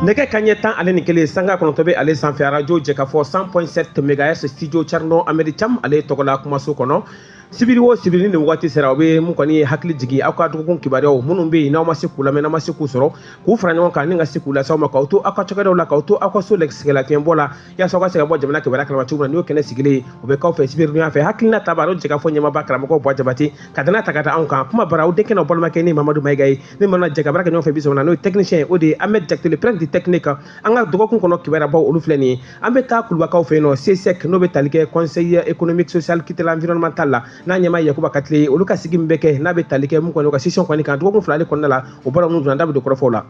Nɛgɛ ka ɲɛ 11:09 bɛ ale sanfɛ, arajo Jɛkafɔ 100.7 mégahertz, studio Thierno Amedi Cham ale tɔgɔla kumaso kɔnɔ. Sibiri o sibiri ni nin waati sera, o bɛ mun kɔni ye hakili jigin aw ka dɔgɔkun kibaruyaw minnu bɛ yen n'aw ma se k'u lamɛn, n'aw ma se k'u sɔrɔ, k'u fara ɲɔgɔn kan ni ka se k'u lase aw ma, k'aw to aw ka cakɛdaw la, k'aw to aw ka so sɛgɛnlafiɲɛbɔ la, yaasa aw ka se ka bɔ jamana kibaruya kalama cogo min na. N'o kɛnɛ sigilen ye, o bɛ k'aw fɛ sibiridonya fɛ. Hakilina ta b'a Jɛkafɔ ɲɛmaaba karamɔgɔ Buwa Jabate ka danaya ta ka da anw kan. Kuma bara aw denkɛ n'aw balimakɛ ni Mamadu Mayiga ye, ni mana jɛ ka baara kɛ ɲɔgɔn fɛ bi sɔgɔma, n'o ye technicien, o de ye Ahmed Jakite, le prince du technique. An ka dɔgɔkun kɔnɔ kibaruyabaw, olu filɛ nin ye. An bɛ taa Kulubakaw fɛ yen nɔ, CSEC, n'o bɛ tali kɛ Conseil économique, social, culturel, environnemental la, n'a ɲɛmaa Yakuba Katile ye. Olu ka sigi min bɛ kɛ, n'a bɛ tali kɛ mun kɔni, u ka session kɔni kan dɔgɔkun 2 ale kɔnɔna la, o bɔra minnu donna, an da bɛ don kɔrɔfɔw la.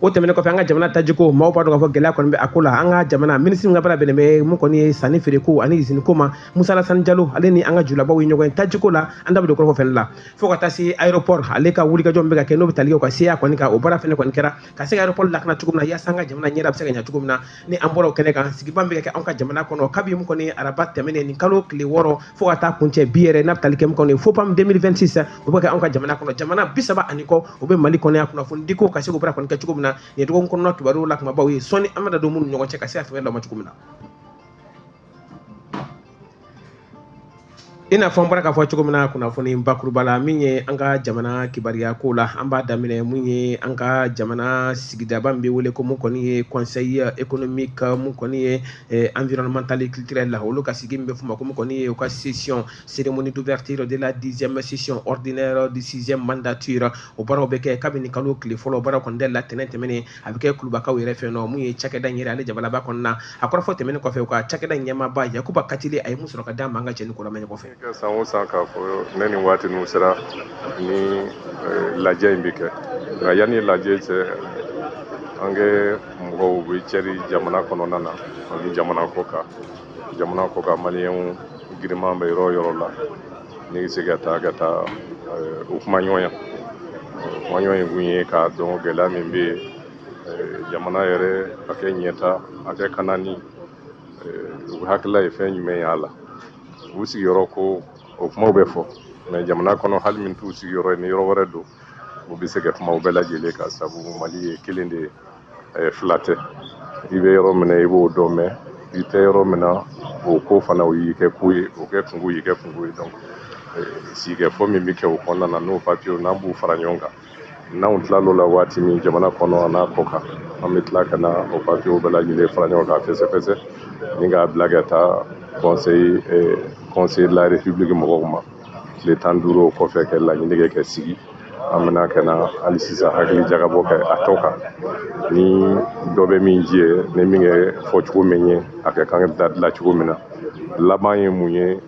O tɛmɛnen kɔfɛ, an ka jamana tajiko, maaw b'a dɔn k'a fɔ gɛlɛya kɔni bɛ a ko la. An ka jamana minisiri min ka baara bɛnnen bɛ mun kɔni ye sanni feereko ani izini ko ma, Musa Alasani Jalo, ale ni an ka julabaw ye ɲɔgɔn ye tajiko la. An da bɛ don kɔrɔfɔ fɛnɛ la, fo ka taa se aéroport ale ka wulikajɔ min bɛ ka kɛ, n'o bɛ tali kɛ u ka seya kɔni kan. O baara fɛnɛ kɔni kɛra ka se ka aéroport lakana cogo min na, yaasa an ka jamana ɲɛda bɛ se ka ɲɛ cogo min na. Ni an bɔra o kɛnɛ kan, sigiba min bɛ ka kɛ anw ka jamana kɔnɔ kabi mun kɔni araba tɛmɛnen nin kalo tile 6 fo ka taa kuncɛ bi yɛrɛ, n'a bɛ tali kɛ mun kɔni FOPAM 2026, o bɛ kɛ anw ka jamana kɔnɔ. Jamana 30 ani kɔ, o bɛ Mali kɔnɔ yan. Kunnafoni di ko ka se k'o baara kɔni kɛ cogo min na, nin ye dɔgɔkun kɔnɔna kibaruyaw la kumabaw ye. Sɔnni an bɛna don minnu ɲɔgɔn cɛ ka se ka fɛn dɔ ma cogo min na, i n'a fɔ an bɔra k'a fɔ cogo min na kunnafoni bakuruba la, min ye an ka jamana kibaruya ko la, an b'a daminɛ mun ye an ka jamana sigidaba min bɛ wele ko mun kɔni ye Conseil économique, mun kɔni ye environnemental et culturel la, olu ka sigi min bɛ f'o ma ko mun kɔni ye u ka session, cérémonie d'ouverture de la 10e session ordinaire du sixième mandature. O baaraw bɛ kɛ kabini kalo tile fɔlɔ, baaraw kɔni dayɛlɛla tɛnɛn tɛmɛnen. A bɛ kɛ Kulubakaw yɛrɛ fɛ nɔ, mun ye cakɛda in yɛrɛ ale jabalaba kɔnɔna. A kɔrɔfɔ tɛmɛnen kɔfɛ, u ka cakɛda ɲɛmaaba Yakuba Katile, a ye mun sɔrɔ ka d'an ma, an ka jɛ ni k'o lamɛn ɲɔgɔn fɛ. Kɛ san o san k'a fɔ ne nin waati ninnu sera ni lajɛ in bɛ kɛ, nka yanni lajɛ cɛ, an kɛ mɔgɔw bɛ cɛri jamana kɔnɔna na ani jamana kɔ kan. Jamana kɔ kan, maliyɛnw giriman bɛ yɔrɔ o yɔrɔ la, n'i bɛ se ka taa u kuma ɲɔgɔnya. Kuma ɲɔgɔn in kun ye k'a dɔn gɛlɛya min bɛ yen jamana yɛrɛ a kɛ ɲɛta, a kɛ kanani, u hakilila ye fɛn jumɛn ye a la, u sigiyɔrɔ ko, o kumaw bɛ fɔ. Mais jamana kɔnɔ, hali min t'u sigiyɔrɔ ye, ni yɔrɔ wɛrɛ don, u bɛ se ka kuma u bɛɛ lajɛlen kan, sabu Mali ye kelen de ye, fila tɛ. I bɛ yɔrɔ min na, i b'o dɔn, mais i tɛ yɔrɔ min na, o ko fana, o y'i kɛ ko ye, o kɛ kungo y'i kɛ kungo ye. Donc sigikafɔ min bɛ kɛ o kɔnɔna na, n'o papiyew n'an b'u fara ɲɔgɔn kan, n'anw tilal'o la waati min, jamana kɔnɔ a n'a kɔ kan, an bɛ tila ka na o papiyew bɛɛ lajɛlen fara ɲɔgɔn kan, fɛsɛfɛsɛ ni k'a bila ka taa conseil de la République mɔgɔw ma. Tile 15 o kɔfɛ, kɛ laɲini kɛ ka sigi, an bɛna ka na hali sisan hakili jagabɔ kɛ a tɔ kan, ni dɔ bɛ min jɛ, ni min kɛ fɔ cogo min ye, a ka kan ka dabila cogo min na. Laban ye mun ye,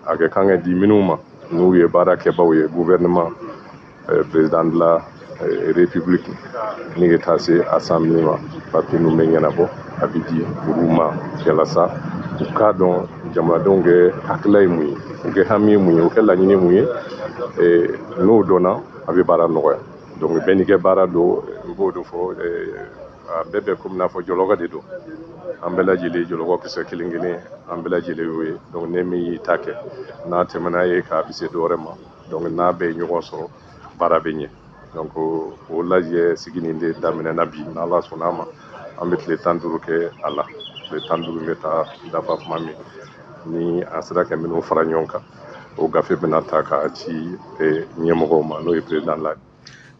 a ka kan ka di minnu ma, n'u ye baara kɛbaw ye, gouvernement, président de la République, ni ka taa se assemblée ma, papiye ninnu bɛ ɲɛnabɔ, a bɛ di olu ma, yalasa u k'a dɔn jamanadenw kɛ hakilila ye mun ye, u kɛ hami ye mun ye, u kɛ laɲini ye mun ye. N'o dɔnna, a bɛ baara nɔgɔya. Donc bɛɛ n'i kɛ baara don, n b'o de fɔ. A bɛɛ bɛ komi n'a fɔ jɔlɔkɔ de don, an bɛɛ lajɛlen jɔlɔkɔ kisɛ kelen kelen, an bɛɛ lajɛlen y'o ye. Donc ne min y'i ta kɛ, n'a tɛmɛna ye k'a bɛ se dɔ wɛrɛ ma, donc n'a bɛɛ ye ɲɔgɔn sɔrɔ, baara bɛ ɲɛ. Donc o lajɛ sigi nin de daminɛna bi. N'Ala sɔnna a ma, an bɛ tile 15 kɛ a la. Tile 15 bɛ taa dafa tuma min, ni an sera ka minnu fara ɲɔgɔn kan, o gafe bɛna ta k'a ci ɲɛmɔgɔw ma, n'o ye président la.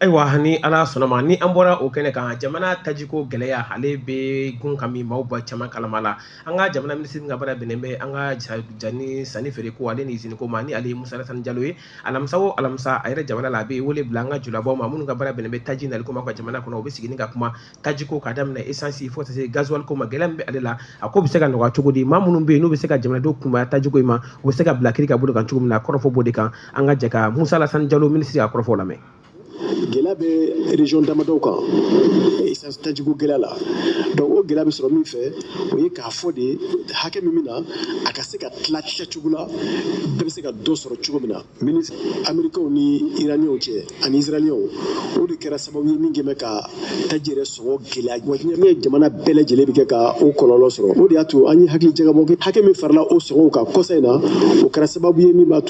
Ayiwa, ni Ala sɔnna ma, ni an bɔra o kɛnɛ kan, jamana tajiko gɛlɛya, ale bɛ gun ka min maaw ba caman kalama la. An ka jamana minisiri min ka baara bɛnnen bɛ an ka jani sanni feere ko ale ni izini ko ma, ni ale ye Musa Alasani Jalo ye, alamisa o alamisa, a yɛrɛ jamana la, a bɛ wele bila an ka julabaw ma minnu ka baara bɛnnen bɛ taji nali ko ma ka jamana kɔnɔ. U bɛ sigi ni ka kuma tajiko, ka daminɛ essence fo ka se gasoil ko ma. Gɛlɛya min bɛ ale la, a ko bɛ se ka nɔgɔya cogo di? Maa minnu bɛ yen n'u bɛ se ka jamanadenw kunbaya tajiko in ma, u bɛ se ka bila kiri ka bolo kan cogo min na? Kɔrɔfɔ b'o de kan. An ka jɛ ka Musa Alasani Jalo, minisiri ka kɔrɔfɔ lamɛn. Gɛlɛya bɛ région damadɔw kan essence tajiko gɛlɛya la. Donc o gɛlɛya bɛ sɔrɔ min fɛ, o ye k'a fɔ de hakɛ min bɛ na, a ka se ka tila cogo la, bɛɛ bɛ se ka dɔ sɔrɔ cogo min na. Ministre américains ni iraniens cɛ ani israéliens, o de kɛra sababu ye min kɛ bɛ ka taji yɛrɛ sɔngɔ gɛlɛya wa. Diɲɛ jamana bɛɛ lajɛlen bɛ kɛ ka o kɔlɔlɔ sɔrɔ. O de y'a to an ye hakili jagabɔ kɛ, hakɛ min farala o sɔngɔw kan kɔsa in na, o kɛra sababu ye min y'a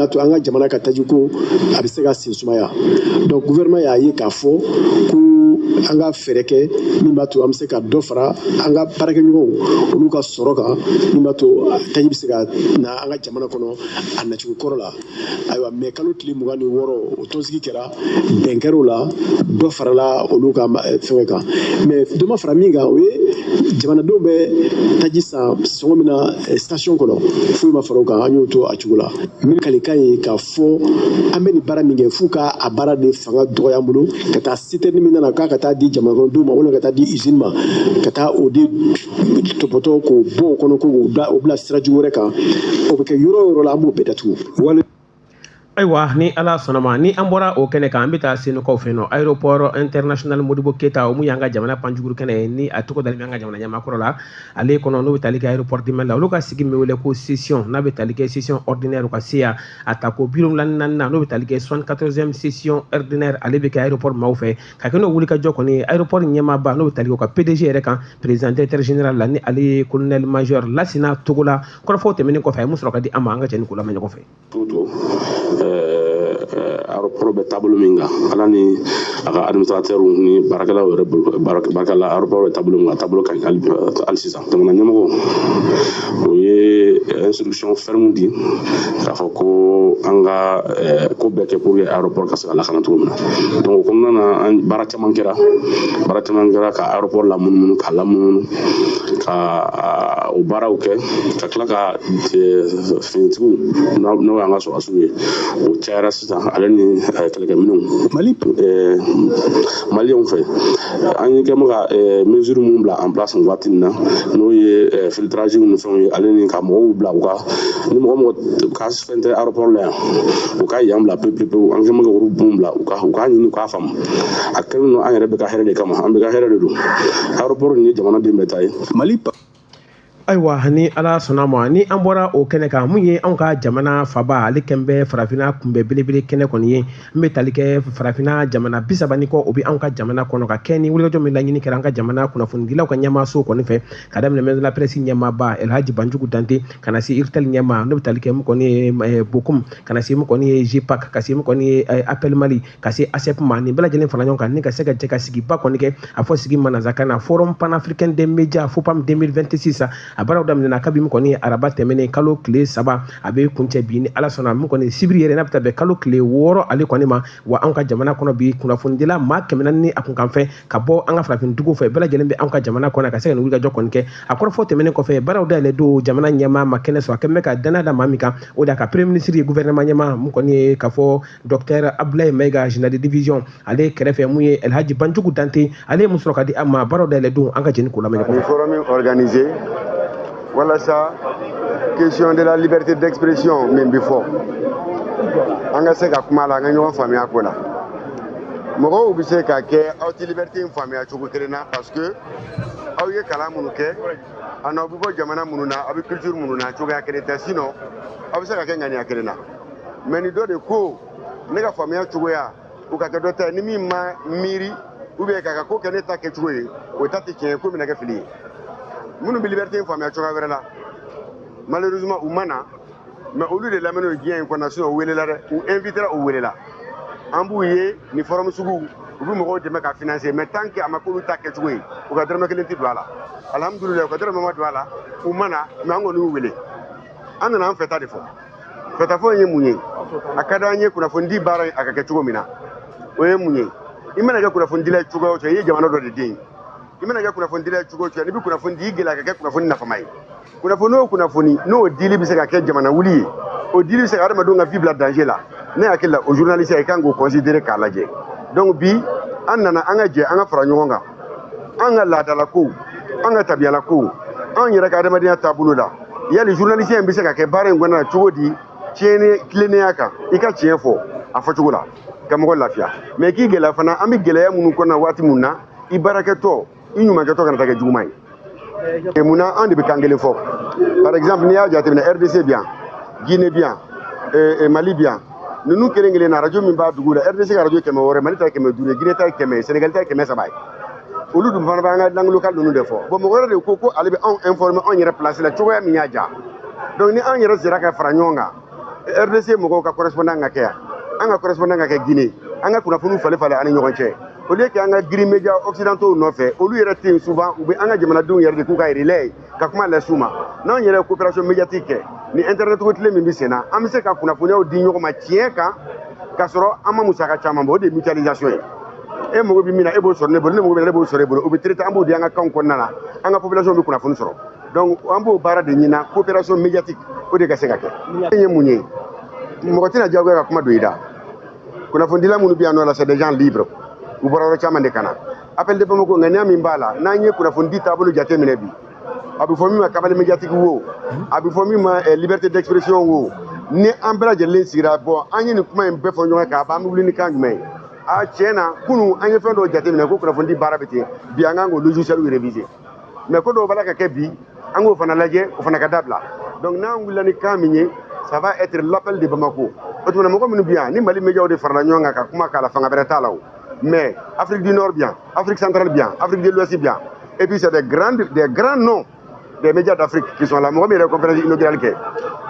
to an ka jamana ka tajiko a bɛ se ka sen sumaya. Donc gouvernement y'a ye k'a fɔ ko An ka fɛɛrɛ kɛ min b'a to an bɛ se ka dɔ fara an ka baarakɛɲɔgɔnw olu ka sɔrɔ kan, min b'a to taji bɛ se ka na an ka jamana kɔnɔ a nacogo kɔrɔ la. Ayiwa, mɛ kalo tile 26, o tɔnsigi kɛra, bɛn kɛra o la, dɔ farala olu ka fɛngɛ kan. Mais dɔ ma fara min kan, o ye jamanadenw bɛ taji san sɔngɔ min na station kɔnɔ, foyi ma fara o kan. An y'o to a cogo la. Min kalikan ye k'a fɔ an bɛ nin baara min kɛ, f'u ka a baara de fanga dɔgɔya an bolo, ka taa citerne min nana k'a ka taa di jamana kɔnɔdenw ma, walima ka taa di usine ma, ka taa o de tɔpɔtɔ k'o bɔ o kɔnɔ, k'o bila o bila sira jugu wɛrɛ kan. O bɛ kɛ yɔrɔ o yɔrɔ la, an b'o bɛɛ datugu. Wale. Ayiwa, ni Ala sɔnna ma, ni an bɔra o kɛnɛ kan, an bɛ taa Senukaw fɛ nɔ, aéroport international Modibo Keyita, o mun y'an ka jamana panjuguru kɛnɛ ye, ni a tɔgɔ dalen bɛ an ka jamana ɲɛmaakɔrɔ la ale kɔnɔ, n'o bɛ tali kɛ aéroport du Mali la. Olu ka sigi min bɛ wele ko session, n'a bɛ tali kɛ session ordinaire, u ka se yan a ta ko 74nan, n'o bɛ tali kɛ 74e session ordinaire, ale bɛ kɛ aéroport maaw fɛ ka kɛ n'o wulikajɔ kɔni ye. Aéroport ɲɛmaaba, n'o bɛ tali kɛ u ka PDG yɛrɛ kan, président directeur général la, ni ale ye colonel major Lasina Togola, kɔrɔfɔw tɛmɛnen kɔfɛ, a ye mun sɔrɔ ka di an ma? An ka jɛ ni k'o lamɛn ɲɔgɔn fɛ. Tout aéroport bɛ taabolo min kan, Ala ni a ka administrateur ni baarakɛlaw yɛrɛ bolo, baarakɛla, aéroport bɛ taabolo min kan, taabolo ka ɲi hali sisan. Jamana ɲɛmɔgɔ o ye instruction ferme di k'a fɔ ko an ka ko bɛɛ kɛ pour que aéroport ka se ka lakana cogo min na. Donc o kɔnɔna na, an baara caman kɛra, baara caman kɛra ka aéroport lamunumunu, ka lamunumunu, ka o baaraw kɛ, ka tila ka finitigiw, n'o y'an ka sɔrɔdasiw ye, o cayara sisan, ale ni kɛlɛkɛminɛnw. Mali. Maliyɛnw fɛ, an ye kɛ ka mesure mun bila en place nin waati nin na, n'o ye filtrage ni fɛnw ye, ale ni ka mɔgɔw bila u ka ni mɔgɔ mɔgɔ ka fɛn tɛ aéroport la yan, u ka yan bila pewu pewu pewu. An kɛ bɛ ka olu bon bila, u k'a ɲini, u k'a faamu, a kɛlen don an yɛrɛ bɛ ka hɛrɛ de kama, an bɛ ka hɛrɛ de don. Aéroport nin ye jamanaden bɛɛ ta ye. Mali. Ayiwa, ni Ala sɔnna ma, ni an bɔra o kɛnɛ kan, mun ye anw ka jamana faba, ale kɛn bɛ Farafinna kunbɛ belebele kɛnɛ kɔni ye, n bɛ tali kɛ Farafinna jamana 30 ni kɔ, o bɛ anw ka jamana kɔnɔ, ka kɛ ni wulikajɔ min laɲini kɛra an ka jamana kunnafonidilaw ka ɲɛmaaso kɔni fɛ, ka daminɛ Maison de la Presse ɲɛmaaba Elhaji Banjugu Dante, ka na se URTEL ɲɛmaa, n'o bɛ tali kɛ mun kɔni ye Bokum, ka na se mun kɔni ye GPAC, ka se mun kɔni ye Appel Mali, ka se ASEP ma. Nin bɛɛ lajɛlen fara ɲɔgɔn kan ni ka se ka jɛ ka sigiba kɔni kɛ, a fɔ sigi mansakan na, Forum panafricain des médias, FOPAM 2026. A baaraw daminɛna kabi min kɔni ye araba tɛmɛnen, kalo tile 3, a bɛ kuncɛ bi ni Ala sɔnna, min kɔni sibiri yɛrɛ, n'a bɛ taa bɛn kalo tile 6 ale kɔni ma. Wa anw ka jamana kɔnɔ bi, kunnafonidila maa 400 ni a kunkanfɛn ka bɔ an ka farafin dugu fɛ, bɛɛ lajɛlen bɛ anw ka jamana kɔnɔ ka se ka nin wulikajɔ kɔni kɛ. A kɔrɔfɔ tɛmɛnen kɔfɛ, baaraw dayɛlɛ don, jamana ɲɛmaa ma kɛnɛ sɔrɔ, a kɛlen bɛ ka danaya da maa min kan, o de y'a ka premier ministre ye, gouvernement ɲɛmaa, mun kɔni ye k'a fɔ docteur Abdoulaye Maïga, général de division. Ale kɛrɛfɛ, mun ye Elhaji Banjugu Dante, ale ye mun sɔrɔ ka di an ma baaraw dayɛlɛ don? An ka jɛni k'o lamɛn ɲɔgɔn fɛ. Nin forum organisé walasa question de la liberté d'expression min bi fɔ, an ka se ka kuma la, an ka ɲɔgɔn faamuya ko la. Mɔgɔw bɛ se ka kɛ aw tɛ liberté in faamuya cogo kelen na, parce que aw ye kalan minnu kɛ, a n'aw bɛ bɔ jamana minnu na, aw bɛ culture minnu na, cogoya kelen tɛ. Sinon aw bɛ se ka kɛ ŋaniya kelen na. Mais ni dɔ de ko ne ka faamuya cogoya, o ka kɛ dɔ ta ye, ni min ma miiri ou bien k'a ka ko kɛ ne ta kɛcogo ye, o ta tɛ tiɲɛ ye, ko bɛna kɛ fili ye. Minnu bɛ liberté in faamuya cogoya wɛrɛ la, malheureusement u ma na, mais olu de lamɛnnen don diɲɛ in kɔnɔ. Sinon u welela dɛ, u invitera, u welela. An b'u ye ni forum sugu, u bɛ mɔgɔw dɛmɛ ka financer, mais tant que a ma k'olu ta kɛcogo ye, u ka dɔrɔmɛ kelen tɛ don a la. Alhamdulilayi, u ka dɔrɔmɛ ma don a la, u ma na, mais an kɔni y'u wele. An nana an fɛta de fɔ. Fɛtafɔ in ye mun ye? A ka d'an ye kunnafonidi baara in a ka kɛ cogo min na, o ye mun ye? I mana kɛ kunnafonidila ye cogoya o cogo, i ye jamana dɔ de den ye. I mana kɛ kunnafonidila ye cogo o cogo, n'i bɛ kunnafoni di, i gɛlɛya ka kɛ kunnafoni nafama ye. Kunnafoni o kunnafoni, n'o dili bɛ se ka kɛ jamana wuli ye, o dili bɛ se ka hadamadenw ka vie bila danger la, ne hakili la, o journaliste i kan k'o considérer k'a lajɛ. Donc bi an nana, an ka jɛ, an ka fara ɲɔgɔn kan, an ka laadala kow, an ka tabiyala kow, an yɛrɛ ka adamadenya taabolo la, yali journaliste in bɛ se ka kɛ baara in kɔnɔna na cogo di, tiɲɛni tilennenya kan, i ka tiɲɛ fɔ a fɔcogo la ka mɔgɔ lafiya, mais k'i gɛlɛya fana. An bɛ gɛlɛya minnu kɔnɔna waati mun na, i baarakɛtɔ, i ɲumankɛtɔ kana taa kɛ juguman ye. Munna an de bɛ kan kelen fɔ? Par exemple, n'i y'a jateminɛ, RDC bi yan, Guinée bi yan, Mali bi yan, ninnu kelen kelen na, radio min b'a dugu la, RDC ka radio 600, Mali ta ye 500 ye, Guinée ta ye 100 ye, Sénégal ta ye 300 ye. Olu dun fana b'an ka langue locale ninnu de fɔ. Bon, mɔgɔ wɛrɛ de ko ko ale bɛ anw informer anw yɛrɛ place la cogoya min y'a diya. Donc ni an yɛrɛ sera ka fara ɲɔgɔn kan, RDC mɔgɔw ka correspondant ka kɛ yan, an ka correspondant ka kɛ Guinée, an ka kunnafoniw falen falen an ni ɲɔgɔn cɛ. Au lieu que an ka girin média occidentaux nɔfɛ, olu yɛrɛ tɛ yen souvent, u bɛ an ka jamanadenw yɛrɛ de k'u ka relais ye ka kuma lase u ma. N'anw yɛrɛ ye coopération médiatique kɛ ni internet ko tile min bɛ sen na, an bɛ se ka kunnafoniyaw di ɲɔgɔn ma tiɲɛ kan k'a sɔrɔ an ma musaka caman bɔ. O de ye mutualisation ye. E mago bɛ min na, e b'o sɔrɔ ne bolo, ne mago bɛ ne b'o sɔrɔ e bolo. O bɛ traité, an b'o di an ka kanw kɔnɔna na, an ka population bɛ kunnafoni sɔrɔ. Donc an b'o baara de ɲini, coopération médiatique, o de ka se ka kɛ. E ye mun ye? Mɔgɔ tɛna diyagoya ka kuma don i da. Kunnafonidila minnu bɛ yan nɔ la, c'est des gens libres, u bɔra yɔrɔ caman de ka na. Appel de Bamako, ŋaniya min b'a la, n'an ye kunnafonidi taabolo jateminɛ bi, a bɛ fɔ min ma cabale médiatique wo, a bɛ fɔ min ma liberté d'expression wo, ni an bɛɛ lajɛlen sigira, bɔn, an ye nin kuma in bɛɛ fɔ ɲɔgɔn kan, a b'an bɛ wuli ni kan jumɛn ye? A tiɲɛ na, kunun an ye fɛn dɔw jateminɛ ko kunnafonidi baara bɛ ten, bi an kan k'o logiciel réviser. Mais ko dɔw b'a la ka kɛ bi, an k'o fana lajɛ, o fana ka dabila. Donc n'an wulila ni kan min ye, ça va être l'appel de Bamako. O tuma na, mɔgɔ minnu bɛ yan ni Mali médiaw de farala ɲɔgɔn kan ka kuma k'a la, fanga bɛrɛ t'a la o. Mais Afrique du Nord bien, Afrique centrale bien, Afrique de l'Ouest bien, et puis c'est des grands noms des médias d'Afrique qui sont là. Mɔgɔ min yɛrɛ ye conférence inaugurale kɛ,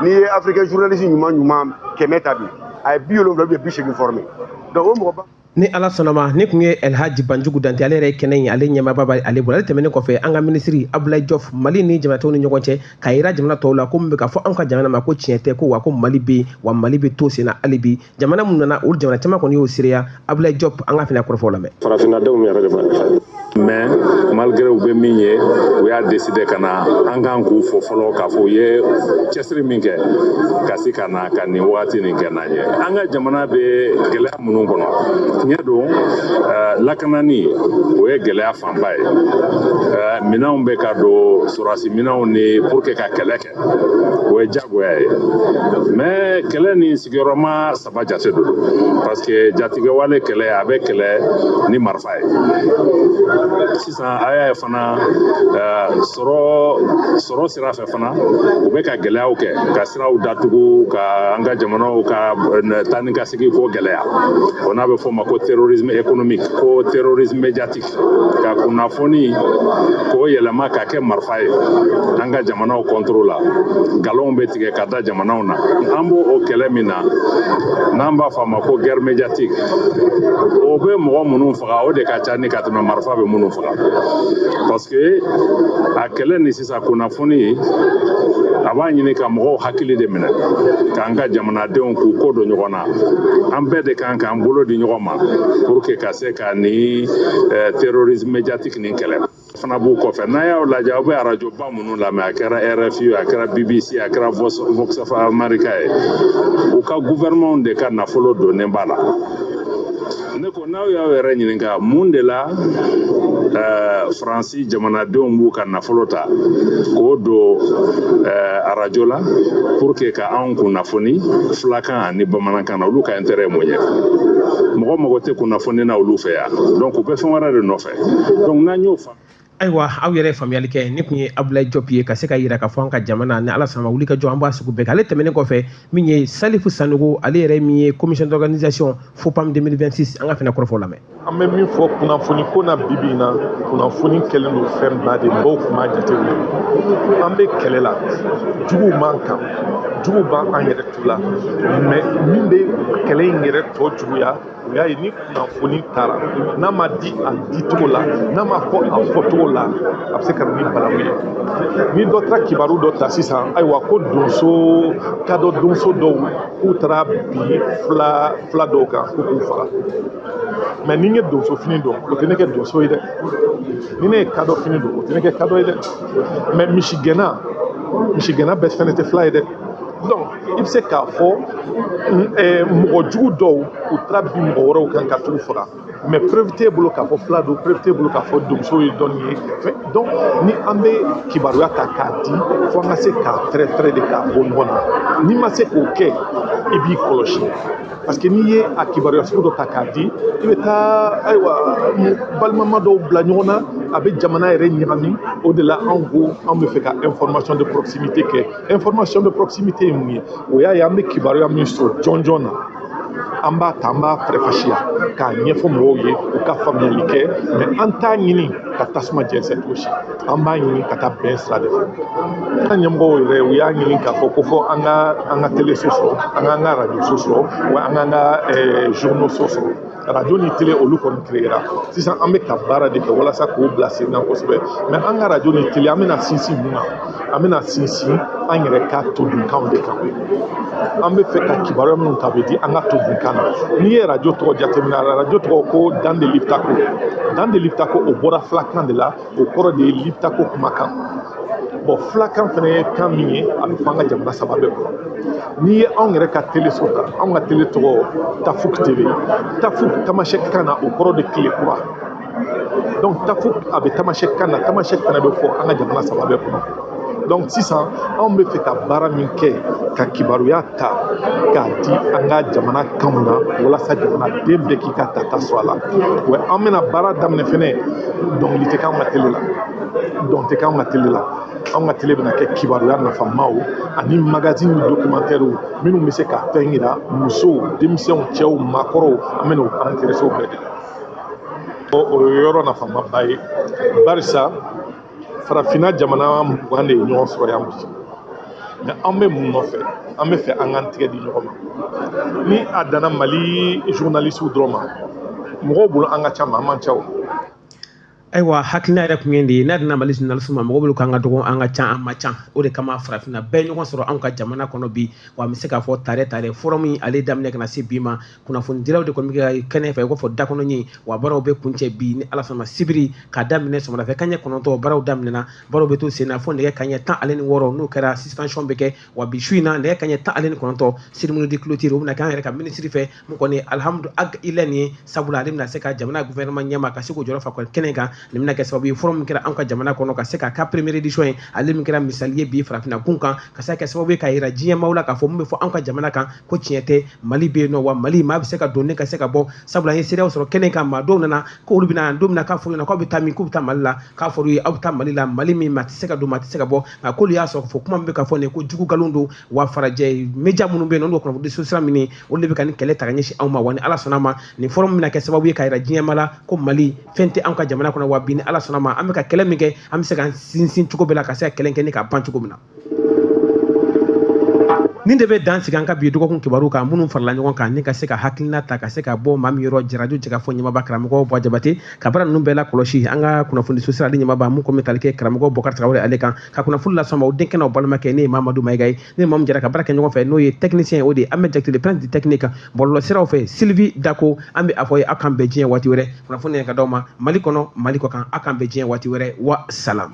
n'i ye africain journaliste ɲuman ɲuman 100 ta bi, a ye 70 ou bien 80 formé. Donc o mɔgɔ ba Ni Ala sɔnna ma, ni tun ye Elhaji Banjugu Dante, ale yɛrɛ ye kɛnɛ in ale ɲɛmaaba b'ale ale bolo. Ale tɛmɛnen kɔfɛ, an ka minisiri Abdoulaye Diop, Mali ni jamana tɔw ni ɲɔgɔn cɛ, k'a yira jamana tɔw la ko min bɛ ka fɔ anw ka jamana ma ko tiɲɛ tɛ, ko wa ko Mali bɛ yen, wa Mali bɛ to sen na hali bi. Jamana mun nana, olu jamana caman kɔni y'o seereya. Abdoulaye Diop, an ka fana kɔrɔfɔw lamɛn. Farafinnadenw yɛrɛ de b'a mais malgré u bɛ min ye, u y'a décidé ka na. An kan k'u fo fɔlɔ k'a fɔ u ye cɛsiri min kɛ ka se ka na ka nin wagati nin kɛ n'an ye. An ka jamana bɛ gɛlɛya minnu kɔnɔ, tiɲɛ don, lakanani o ye gɛlɛya fanba ye. Minɛnw bɛ ka don, sɔrɔdasi minɛnw ni pour que ka kɛlɛ kɛ, o ye diyagoya ye. Mais kɛlɛ ni sigiyɔrɔma saba jate don, parce que jatigɛwale kɛlɛ, a bɛ kɛlɛ ni marifa ye. Sisan a y'a ye fana, sɔrɔ sira fɛ fana, u bɛ ka gɛlɛyaw kɛ ka siraw datugu, ka an ka jamanaw ka taa ni ka segin ko gɛlɛya. O n'a bɛ fɔ o ma ko terrorisme économique, ko terrorisme médiatique, ka kunnafoni k'o yɛlɛma ka kɛ marifa ye an ka jamanaw contre la. Nkalonw bɛ tigɛ ka da jamanaw na. An b'o o kɛlɛ min na, n'an b'a fɔ a ma ko guerre médiatique, o bɛ mɔgɔ minnu faga, o de ka ca ni ka tɛmɛ marifa bɛ minnu faga, parce que a kɛlɛ ni sisan kunnafoni, a b'a ɲini ka mɔgɔw hakili de minɛ, k'an ka jamanadenw k'u ko don ɲɔgɔn na. An bɛɛ de kan k'an bolo di ɲɔgɔn ma pour que ka se ka ni terrorisme médiatique nin kɛlɛ fana b'u kɔfɛ. N'a y'aw lajɛ, aw bɛ arajoba minnu lamɛn, a kɛra RFI, a kɛra BBC, a kɛra Vox of America ye, u ka gouvernement de ka nafolo donnen b'a la. Ne ko n'aw y'aw yɛrɛ ɲininka mun de la Faransi jamanadenw b'u ka nafolo ta k'o don arajo la pour que ka anw kunnafoni filakan ani bamanankan na, olu ka intérêt ye mun ye? Mɔgɔ mago tɛ kunnafoni na olu fɛ yan, donc u bɛ fɛn wɛrɛ de nɔfɛ. Donc n'an y'o faamu. Ayiwa, aw yɛrɛ ye faamuyali kɛ. Ni tun ye Abdoulaye Diop ye, ka se ka yira k'a fɔ an ka jamana, ni Ala sɔnna ma, wuli ka jɔ, an b'a sugu bɛɛ kɛ. Ale tɛmɛnen kɔfɛ, min ye Salifu Sanogo, ale yɛrɛ min ye commission d'organisation FOPAM 2026, an ka fana kɔrɔfɔ lamɛn. An bɛ min fɔ kunnafoni ko na bi bi in na, kunnafoni kɛlen don fɛn ba de, mɔgɔw tun b'a jateminɛ. An bɛ kɛlɛ la, juguw b'an kan, juguw b'an an yɛrɛ tu la. Mais min bɛ kɛlɛ in yɛrɛ tɔ juguya, o y'a ye ni kunnafoni taara, n'a ma di a dicogo la, n'a ma fɔ a fɔcogo la, a bɛ se ka na ni balawu ye. Ni dɔ taara kibaru dɔ ta sisan, ayiwa, ko donso kadɔ donso dɔw k'u taara bi fila fila dɔw kan ko k'u faga. Mais ni n ye donso fini don, o tɛ ne kɛ donso ye dɛ. Ni ne ye kadɔ fini don, o tɛ ne kɛ kadɔ ye dɛ. Mais misigɛnna, misigɛnna bɛɛ fɛnɛ tɛ fila ye dɛ. Donc i bɛ se k'a fɔ mɔgɔ jugu dɔw, u taara bin mɔgɔ wɛrɛw kan ka t'u faga, mais preuve t'e bolo k'a fɔ fila don, preuve t'e bolo k'a fɔ donso ye dɔnni ye. Donc ni an bɛ kibaruya ta k'a di, fo an ka se k'a fɛrɛ fɛrɛ de k'a bɔ ɲɔgɔn na. N'i ma se k'o kɛ, i b'i kɔlɔsi, parce que n'i ye a kibaruya sugu dɔ ta k'a di, i bɛ taa, ayiwa, balimama dɔw bila ɲɔgɔn na, a bɛ jamana yɛrɛ ɲagami. O de la anw ko anw bɛ fɛ ka information de proximité kɛ. Information de proximité ye mun ye? O y'a ye an bɛ kibaruya min sɔrɔ jɔn jɔn na, an b'a ta, an b'a faranfasiya k'a ɲɛfɔ mɔgɔw ye, u ka faamuyali kɛ. Mais an t'a ɲini ka tasuma jɛnsɛn cogo si, an b'a ɲini ka taa bɛn sira de fɛ. An ɲɛmɔgɔw yɛrɛ, u y'a ɲini k'a fɔ ko fɔ an ka teleso sɔrɔ, an k'an ka radio so sɔrɔ, wa an k'an ka journaux so sɔrɔ. Radio ni télé, olu kɔni créera. Sisan an bɛ ka baara de kɛ walasa k'o bila sen kan kosɛbɛ. Mais an ka radio ni télé, an bɛna sinsin mun kan? An bɛna sinsin an yɛrɛ ka todunkanw de kan. An bɛ fɛ ka kibaruya minnu ta, bɛ di an ka todunkan na. N'i ye radio tɔgɔ jateminɛ, radio tɔgɔ ko Dande Liptako. Dande Liptako, o bɔra filakan de la, o kɔrɔ de ye Liptako kumakan. Bon, filakan fana ye kan min ye, a bɛ fɔ an ka jamana saba bɛɛ kɔnɔ. N'i ye anw yɛrɛ ka teleso ta, anw ka tele tɔgɔ Tafuk TV. Tafuk, tamasɛki kan na, o kɔrɔ de tile kura. Donc Tafuk, a bɛ tamasɛki kan na, tamasɛki fana bɛ fɔ an ka jamana saba bɛɛ kɔnɔ. Donc sisan anw bɛ fɛ ka baara min kɛ, ka kibaruya ta k'a di an ka jamana kanw na walasa jamanaden bɛɛ k'i ka tata sɔrɔ a la. Wa an bɛna baara daminɛ fɛnɛ, dɔnkili tɛ k'anw ka tele la, dɔn tɛ k'anw ka tele la. Anw ka tele bɛna kɛ kibaruya nafamaw ani magazine ni documentaire minnu bɛ se ka fɛn yira musow, denmisɛnw, cɛw, maakɔrɔw. An bɛna o intéressé o bɛɛ de la. O ye yɔrɔ nafamaba ye, barisa farafinna jamana 20 de ye ɲɔgɔn sɔrɔ yan bi. Mais an bɛ mun nɔfɛ? An bɛ fɛ an k'an tigɛ di ɲɔgɔn ma. Ni a danna Mali journalistes dɔrɔn ma, mɔgɔw bolo an ka ca, ma an man ca o. Ayiwa, hakilina yɛrɛ kun ye de ye, n'a donna Mali journaliste ma, mɔgɔ bolo k'an ka dɔgɔ, an ka ca, an ma ca. O de kama farafinna bɛɛ ɲɔgɔn sɔrɔ anw ka jamana kɔnɔ bi. Wa an bɛ se k'a fɔ tare tare, forum ale daminɛ ka na se bi ma, kunnafonidilaw de kɔni bɛ ka kɛnɛ fɛ i b'a fɔ dakɔnɔ ye. Wa baaraw bɛ kuncɛ bi ni Ala sɔnna sibiri, k'a daminɛ sɔgɔmada fɛ kanɲɛ 9, baaraw daminɛna, baaraw bɛ to sen na fo nɛgɛ kanɲɛ 16, n'o kɛra suspension bɛ kɛ. Wa bi su in na, nɛgɛ kanɲɛ 19, cérémonie de clôture, o bɛna kɛ an yɛrɛ ka minisiri fɛ, mun kɔni Alhamdu Ag Ilani ye, sabula ale bɛna se ka jamana gouvernement ɲɛma ka se k'o jɔyɔrɔ fa kɛnɛ kan. Nin bɛna kɛ sababu ye, forum min kɛra anw ka jamana kɔnɔ, ka se k'a ka première édition ye, ale min kɛra misali ye bi farafinna kun kan, ka se ka kɛ sababu ye k'a yira diɲɛ maaw la k'a fɔ mun bɛ fɔ anw ka jamana kan ko tiɲɛ tɛ. Mali bɛ yen nɔ, wa Mali maa bɛ se ka don ne ka se ka bɔ, sabula an ye seereyaw sɔrɔ kɛnɛ kan. Maa dɔw nana ko olu bɛna don min na, k'a fɔra ɲɛna k'aw bɛ taa min, k'u bɛ taa Mali la, k'a fɔra u ye aw bɛ taa Mali la, Mali min maa tɛ se ka don, maa tɛ se ka bɔ. Nka k'olu y'a sɔrɔ fɔ kuma min bɛ ka fɔ nin ye ko jugu nkalon don. Wa farajɛ média minnu bɛ yen nɔ, n'o kunnafoni sira min, olu de bɛ ka nin kɛlɛ ta ka ɲɛsin anw ma. Wa ni Ala sɔnna ma, nin forum bɛna kɛ sababu ye k'a yira diɲɛ ma la ko Mali fɛn tɛ anw ka jamana kɔnɔ. Wa bi ni Ala sɔnna ma, an bɛ ka kɛlɛ min kɛ, an bɛ se k'an sinsin cogo bɛɛ la ka se ka kɛlɛ kɛ ni ka ban cogo min na. Nin de bɛ dan sigi an ka bi dɔgɔkun kibaru kan, minnu farala ɲɔgɔn kan ni ka se ka hakilina ta ka se ka bɔ maa min yɔrɔ, Radio Jɛkafɔ ɲɛmaaba karamɔgɔ Buwa Jabate, ka baara ninnu bɛɛ la kɔlɔsi, an ka kunnafoni so sira ale ɲɛmaaba, mun kɔni bɛ tali kɛ karamɔgɔ Bɔkari Tarawele ale kan, ka kunnafoni las'aw ma, o denkɛ n'aw balimakɛ, ne ye Mamadu Mayiga ye. Ne ni maa min jɛra ka baara kɛ ɲɔgɔn fɛ, n'o ye technicien, o de ye Ahmed Jakite, le prince du technique, bɔlɔlɔ siraw fɛ Sylvie Dako. An bɛ a fɔ ye aw k'an bɛn diɲɛ waati wɛrɛ, kunnafoni ka d'aw ma Mali kɔnɔ, Mali kɔ kan. Aw k'an bɛn diɲɛ waati wɛrɛ, wa salam.